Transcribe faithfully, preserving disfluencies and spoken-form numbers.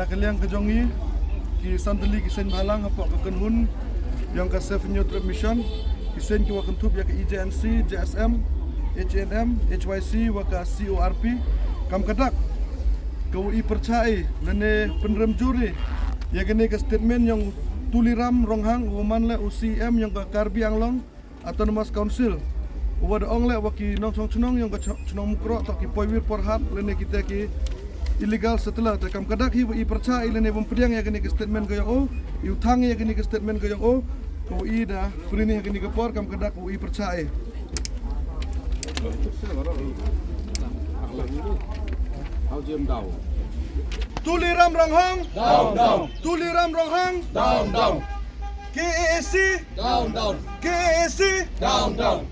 Na ka liang ka jong i, ki san tylli ki seiñ bhalang hapoh ka kynhun yong ka Save Hynñiewtrep Mission, ki seiñ ki wa kynthup ya ka E J N C, J S M, H A N M, H Y C wa ka C O R P, kam ka dak ka wa i pyrchah i lane pynrem jur i ya kani ka statement yong u Tuliram Ronghang, u wa man leh u C E M yong ka Karbi Anglong Autonomous Council, u wa da ong leh wa ki nongchong chnong yong ka ch-, chnong Mukroh toh ki poiwir porhat lane ki te ki illegal settler. Te kam ka dak hi wa i pyrchah i lane wa pdiang ya kani ka statement ka yong u, i u thang ya kani ka statement ka yong u, ka wa i da pyni ha kani ka por, kam ka dak wa i pyrchah i. Tuliram Ronghang. Down, down. Tuliram Ronghang. Down, down. K A A C. Down, down. K A A C. Down, down.